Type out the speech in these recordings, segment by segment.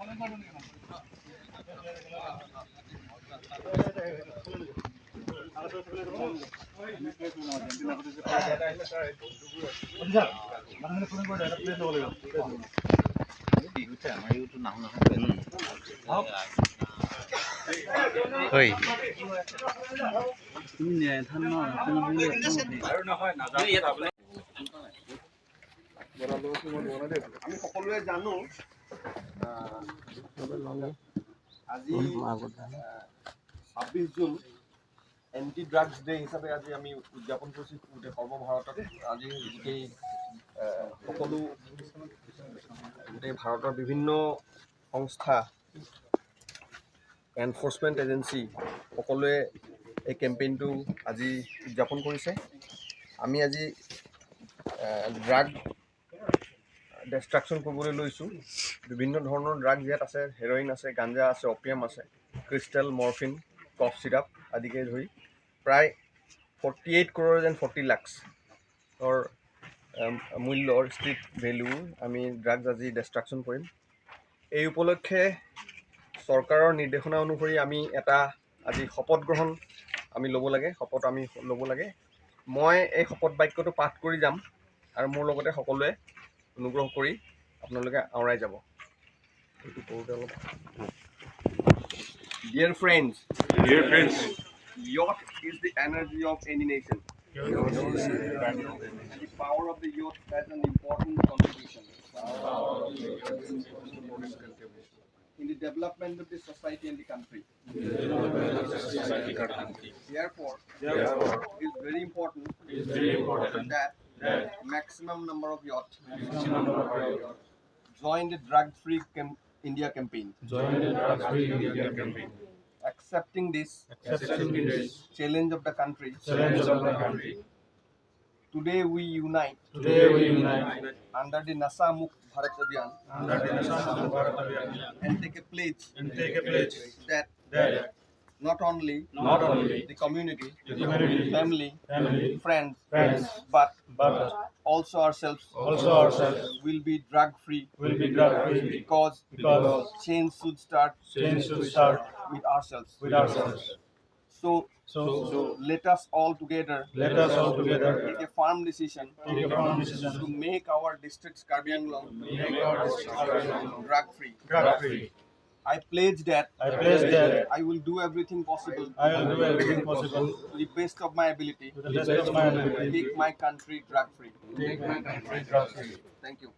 আমি সকলোৱে জানো আজি 26 জুন এণ্টি ড্ৰাগছ ডে হিচাপে আজি আমি উদযাপন কৰিছোঁ গোটেই সৰ্বভাৰতত। আজি গোটেই সকলো গোটেই ভাৰতৰ বিভিন্ন সংস্থা, এনফৰ্চমেণ্ট এজেঞ্চি সকলোৱে এই কেম্পেইনটো আজি উদযাপন কৰিছে। আমি আজি ড্ৰাগ ডেষ্ট্ৰাকশ্যন কৰিবলৈ লৈছোঁ। বিভিন্ন ধৰণৰ ড্ৰাগছ ইয়াত আছে, হেৰইন আছে, গাঞ্জা আছে, অপিয়াম আছে, ক্ৰিষ্টেল, মৰফিন, কফ চিৰাপ আদিকে ধৰি প্ৰায় 48 crores and 40 lakhsৰ মূল্যৰ ষ্ট্ৰীট ভেলু আমি ড্ৰাগছ আজি ডেষ্ট্ৰাকশ্যন কৰিম। এই উপলক্ষে চৰকাৰৰ নিৰ্দেশনা অনুসৰি আমি এটা আজি শপত গ্ৰহণ আমি ল'ব লাগে, শপত আমি ল'ব লাগে। মই এই শপত বাক্যটো পাঠ কৰি যাম আৰু মোৰ লগতে সকলোৱে অনুগ্ৰহ কৰি আপোনালোকে আওৰাই যাব। এইটো কৰোঁতে অলপ। Dear friends, Dear friends, youth is the energy of any nation. And the power of the youth has an important contribution in the development of the society and the country. Therefore, it is very important that maximum number of youth join the drug-free India campaign. Join the drug-free India campaign. Accepting this challenge of the country. Challenge of the country. Today we unite. Today we unite under the Nasha Mukt Bharat Abhiyan. Under the Nasha Mukt Bharat Abhiyan. And take a pledge. And take a pledge. That not only the community, family, friends, but also ourselves, will be drug free. Will be drug free. Because change should start. Change should start with ourselves. With ourselves. So let us all together. Let us all together take a firm decision. Take a firm decision to make our districts Karbi Anglong drug free. Drug free. I pledge that I will do everything possible. I will do everything possible to the best of my ability. To the best of my ability. Make my country drug free. Make my country drug free. Thank you.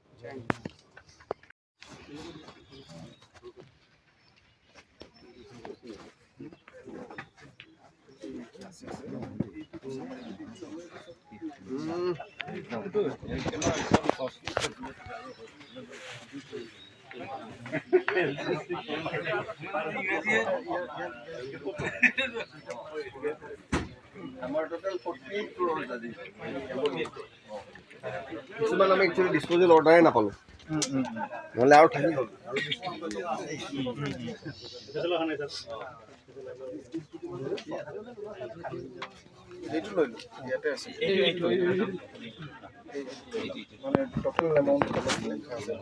আমাৰ total 48 crores আজি। কিছুমান আমি actually disposal অৰ্ডাৰে নাপালোঁ, নহ'লে আৰু থাকি গ'ল। এইটো লৈ লো, ইয়াতে আছে। মানে টোটেল এমাউণ্ট অলপ লেখা আছে।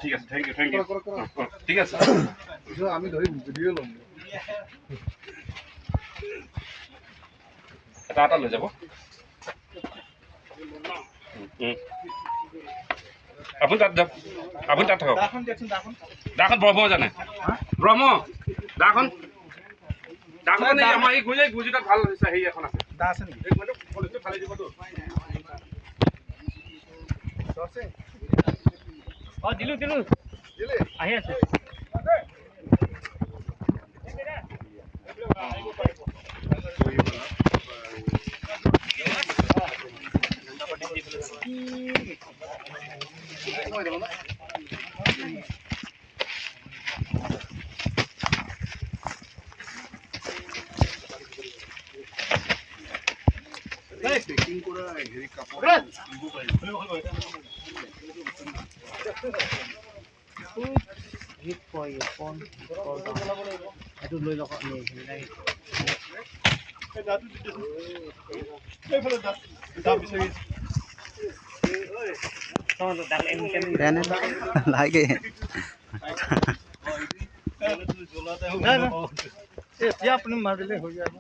ঠিক আছে, thank you, thank you. ঠিক আছে, আমি ধৰি ভিডিঅ' ল'ম। এটা এটা লৈ যাব। আপুনি তাত যাওক, আপুনি তাত থাকক। দাখন ব্ৰহ্ম জানে, ব্ৰহ্ম দাখন দাখন আমাৰ এই গুজি তাত ভাল হৈছে, হেৰি এখন আছে। ফালি দিবতো। অ দিলো দিলো আহি আছে। পেকিং কৰা হেৰি কাপোৰ দিব পাৰিব। এইটো লৈ লওক। লাহেকে এতিয়া আপুনি মাৰিলে হৈ যাব।